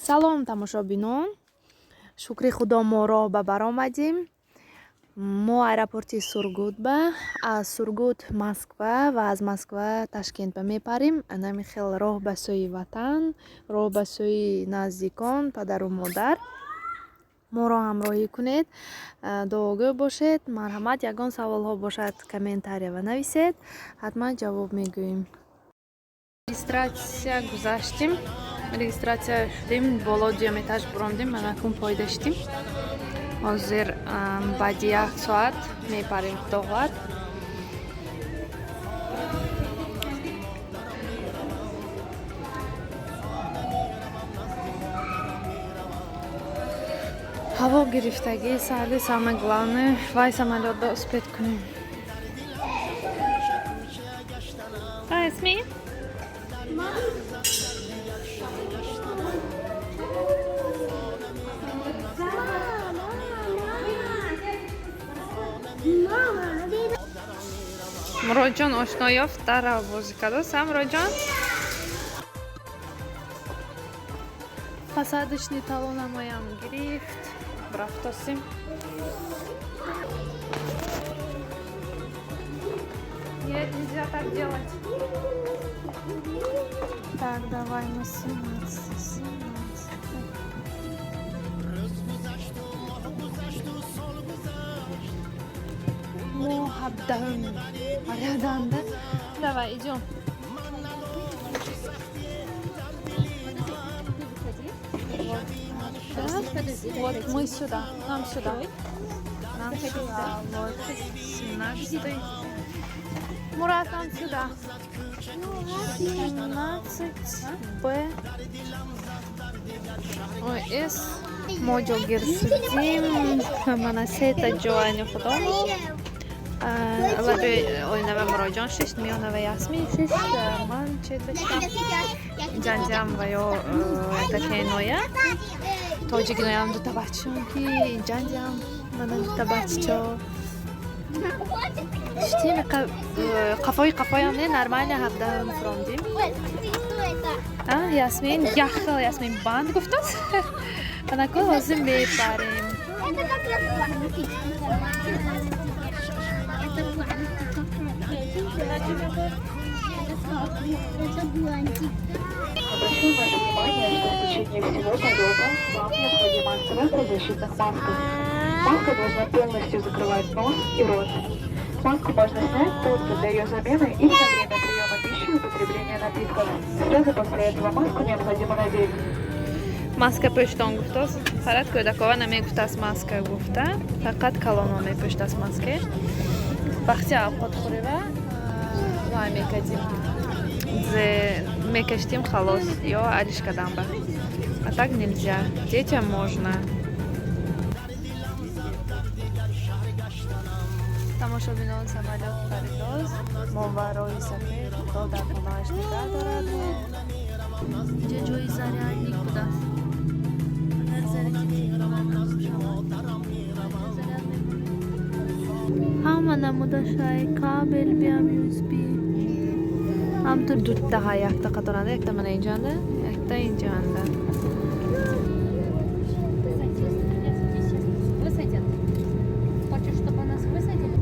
Салом, тамошобинон! Шукри Худо, мо роҳ ба баромадем. Мо аэропорти Сургут ба, аз Сургут Москва ва аз Москва Ташкент ба мепарем. Анами хел роҳ ба сӯи ватан, роҳ ба сӯи наздикон, падару модар. Моро ҳамроҳӣ кунед, дуогӯ бошед. Марҳамат, ягон саволҳо бошад, комментария нависед, ҳатман ҷавоб мегӯем. Регистрация гузаштем, регистрация шудем, боло дуюм этаж бурондем, манакун пойда шудем. Ҳозир баъди як соат мепарем, худо хоҳад. Ҳаво гирифтагӣ, сарди. Самое главное, вай самолётро успеть кунем. Ясмин. Муроҷон ошно ёфт, дарав бозӣ кардост, а, Муроҷон? Посадочный талонамоям гирифт, рафтосим. Нет, нельзя так делать. Так, давай мы 17, 17. Мо 17-ум ряданда. Давай, идем. Вот, вот мы сюда, нам сюда. Нам сюда, вот, 17-й. Мурат, нам сюда. 17 Б. Ой, С. Мо ҷогир шудим. Мана сета ҷоани худомо. Лаби оинава Муроҷон шишт, миёнава Ясмин шишт, ман чета шидам. Ҷанҷам ва ё такеноя. Тоҷикиноям дута бачаам ки ҷанҷам мана дута баччо. Шитим қафои қафоям не, нормально 17-ум фуромдим. Ясмин яхел, Ясмин банд гуфтааст. Анаку ҳозир мепарем. Это как раз бантик. Это бантик как раз. Это бантик. Обращаю ваше внимание, что в течение всего полета вам необходимо оставаться в защитных масках. Маска должна полностью закрывать нос и рот. Маску можно снять только для ее замены или на время приема пищи и употребления напитков. Сразу после этого маску необходимо надеть. Маска пӯштон гуфтааст. Фақат кӯдакова намегуфтааст маска гуфта, фақат калонҳо мепӯштааст маске. Вақти авқотхӯрива вай мекардим, мекаштим, халос, ё алиш кардам ба. А так нельзя, детям можно. Тамошобинон, самолёт паридоз, мо ва роҳи сафед. Худо дар паноҳаш нигаҳ дорад. Инҷа ҷои зарядник будааст. Агар заряди телефонам набошад, заряд мемонад. Ҳама намудашай кабел биям, USB ҳамтур дутаҳа, якта қаторанда, якта мана инҷанда, якта инҷанда. Высадят. Хочешь, чтобы нас высадили?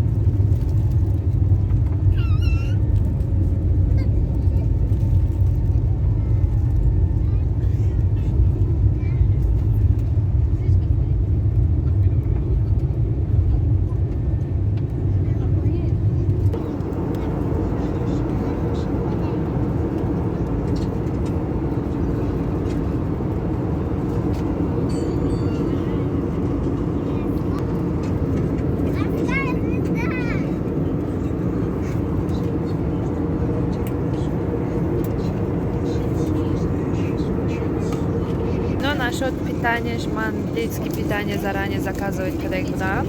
Но насчет питания, ман детский питание заранее заказывать кардак будам.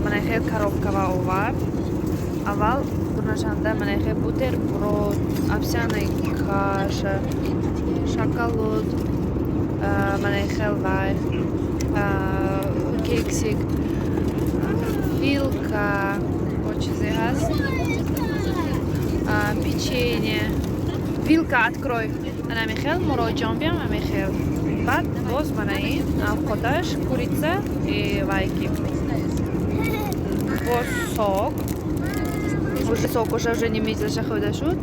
Мана хел коробкава овард. Аввал дурнашанда мана хел бутерброд, овсяная каша, шоколад, мана хел вай, кексик, вилка, бо чизе ҳаст, печенье. Вилка, открой. Ана хел Муроҷон биям, ами хел. Баъд боз мана ин авқоташ, курица и вайки. Боз сок. Уже сок уже немизаша хӯрда шуд.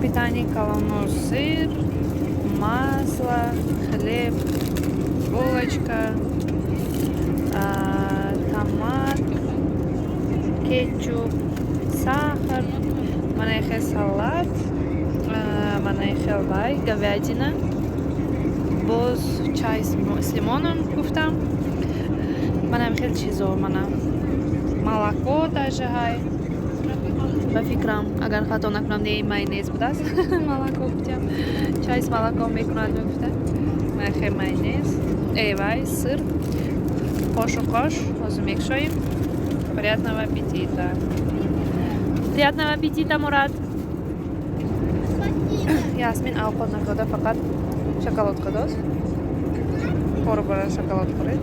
Питание колону: сыр, масло, хлеб, булочка, томат, кетчуп, сахар, мана хел салат, мана хел вай, говядина, боз чай с лимоном гуфтам. Манам хел чизо, мана молоко даже ҳай. Ба фикрам, агар хато накунам, не, майонез будааст. Молоко гуфтям. Чай с молоком мекунад, мегуфта. Мана майонез, вай, сыр, қошу қош, ҳозир мекушоем. Приятного аппетита. Приятного аппетита, Мурат. Ясмин авқот нахӯрда, фақат шоколад хӯрдааст. Кору бора шоколад хӯред.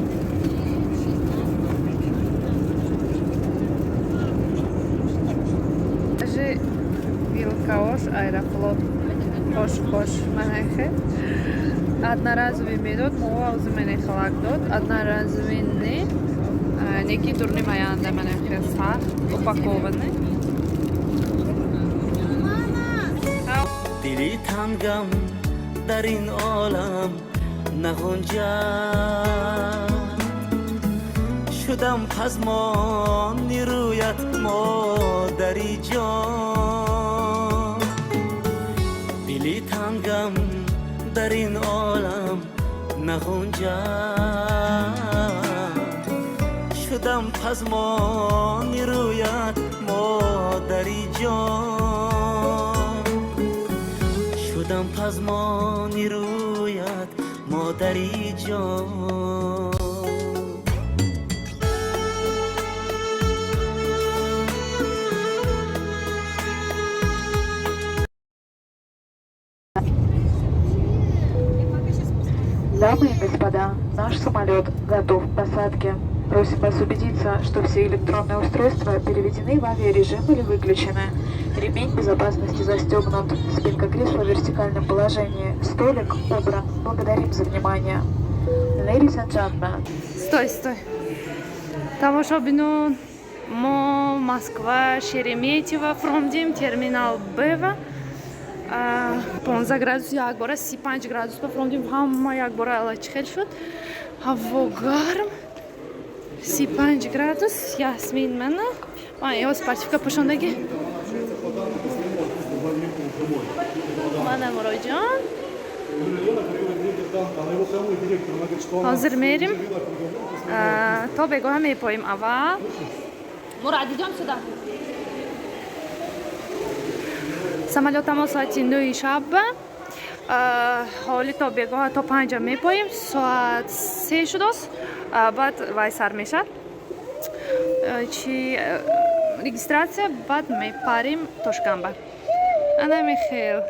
Даже вилкаош Аэрофлот хош хош манахе. Одноразовый медод, мо ҳозир менехалак дод. Одноразовый не. Неки дурни маянда манахе сахт упакованный. Дили тангам дар ин олам нағунҷад, шудам пазмони рӯят, модари ҷон. Дили тангам дар ин олам нағунҷад, шудам пазмони рӯят, модари ҷон. Шудам пазмони рӯят, модари ҷон. Дамы и господа, наш самолет готов к посадке. Просим вас убедиться, что все электронные устройства переведены в авиарежим или выключены. Ремень безопасности застегнут, спинка кресла в вертикальном положении, столик убран. Благодарим за внимание. Ladies and gentlemen, Стой, стой. Тамошобинон, мо Москва, Шереметьево фромдем, терминал Б. 15 градус, якбора 35 градус ба фромдем, ҳама якбора алачи хел шуд. Ҳаво гарм. 35 градус. Ясмин мана. Ман ё спортивка пӯшондагӣ. Мана Муроҷон. Ҳозир мерим. То бегоҳа мепоим аввал. Мурад, идём сюда. Самолётамо соати 9 шаб. Ҳоли то бегоҳа то 5 мепоим. Соат 3 шудааст. Баъд вай сар мешад. Чи регистрация, баъд мепарим Тошканба. Ана михел.